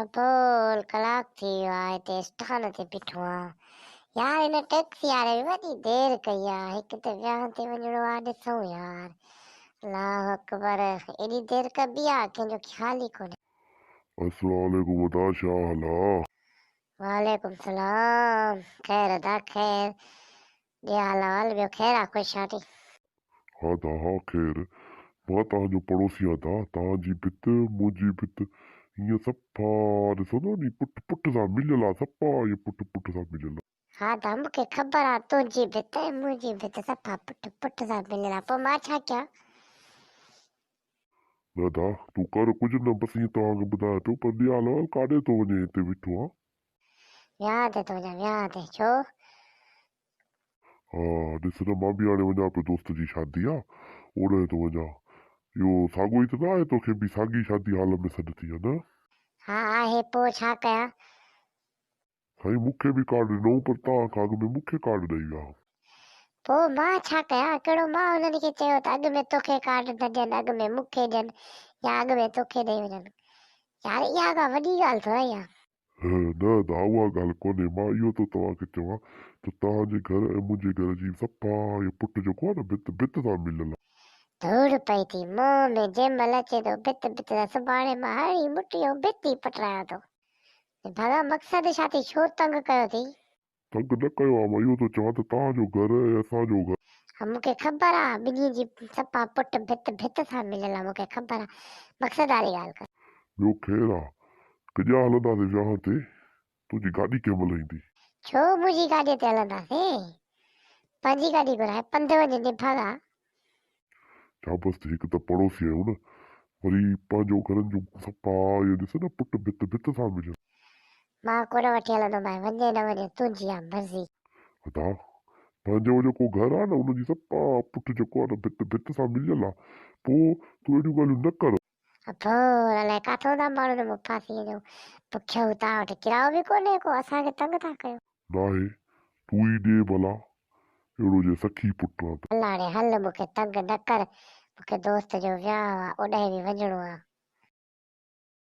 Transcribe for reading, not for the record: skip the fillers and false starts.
ابول ڪلاڪ ٿي ويو آ هتي اسٽان تي بيٺو آن يار هن ٽيڪسي واري به وڏي دير ڪئي آ هڪ ته ويانهه تي وڃڻو آ ڏسون يار الله اڪبر ايڏي دير ڪبي آ ڪنهن جو خيال ئي ڪونهي. السلام عليڪم ادا ڇا حال آ. وعليڪم سلام خير ادا خير ڏي حال احوال ٻيو خير آ خوش آ ٽي. ها ادا ها خير مان توهان جو پڙوسي آهيان ادا توهان جي ڀت منهنجي ڀت ائين صفا ڏسو نه ني پٺ پٺ سان مليل آ صفا ائين پٺ پٺ سان مليل آ. ها ادا مون کي خبر آ تنهنجي ڀت ۽ منهنجي ڀت صفا پٺ پٺ سان مليل آ پوء مان ڇا ڪيان. نه ادا تون ڪر ڪجهه نه بس ائين توهان کي ٻڌايان پيو پر ڏي حال احوال ڪاڏي ٿو وڃين هتي ويٺو آن. ويهان تي ٿو وڃان ويهان تي ڇو؟ ها ڏس نه مان به هاڻي وڃان پيو دوست جي شادي آ اوڏانهن ٿو وڃان. اهو ساڳو ئي ته نه آهي توکي به ساڳي شادي هال ۾ سڏ ٿي آ نه؟ ها آهي پوء ڇا ڪيان؟ سائين مون کي به ڪارڊ ڏنو پر توهان کان اڳ ۾ مون کي ڪارڊ ڏئي ويا. پوء مان ڇا ڪيان؟ ڪهڙو مان انهن کي چيو ته اڳ ۾ توکي ڪارڊ نه ڏين اڳ ۾ مون کي ڏين يا اڳ ۾ توکي ڏئي وڃن. يار اها ڪا وڏي ڳالهه ٿورئي آ. نه ادا اها ڳالهه ڪونهي مان اهو ٿو توهان کي چوان ته توهان جي گهر ۽ منهنجي گهر جي صفا اهو پٽ جيڪو آهي نه ڀت ڀت سان مليل آهي. ڌوڙ پئي ٿي منهن ۾ جنهن مهل اچي ٿو ڀت ڀت سان سڀاڻي مان هڻي مٺي ۽ ڀت ئي پٽرايان ٿو. ڀڳا مقصد ڇا ٿي ڇو تنگ ڪيو ٿي. تنگ نه ڪيو آ مان اهو ٿو چوان ته توهان جو گهر ۽ اسان جو گهر. ها مون کي خبر آ ٻنهي جي صفا پٽ ڀت ڀت سان مليل آ مون کي خبر آ مقصد واري ڳالهه ڪر. ٻيو خير آ ڪڄا هلنداسين وياهه تي تنهنجي گاڏي ڪنهن مهل ايندي. ڇو منهنجي گاڏي تي هلنداسين پنهنجي گاڏي گهرائي پنڌ وڃ نڀاڳا. شابس ٿي هڪ ته پڙوسي آهيون نه وري پنهنجو گهرن جون صفا اهو ڏس نه پٽ ڀت ڀت سان مليل. مان ڪونه وٺي هلندومانء وڃي نه وڃي تنهنجي آ مرضي. ادا پنهنجو جيڪو گهر آ نه ان جي صفا پٺ جيڪو آ نه ڀت ڀت سان مليل آ پوء تون اهڙيون ڳالهيون نه ڪر. اڀو الائي ڪاٿو ٿا ماڻهن مون ڦاسي وڃون بکيو توهان وٽ ڪرايو به ڪونهي ڪو اسان کي تنگ ٿا ڪيو. ناهي تون ئي ڏي ڀلا اهڙو جي سخي پٽ آن ته. هل هاڻي هل مون کي تنگ نه ڪر مون کي دوست جو وياهه آ اوڏانهن به وڃڻو آ.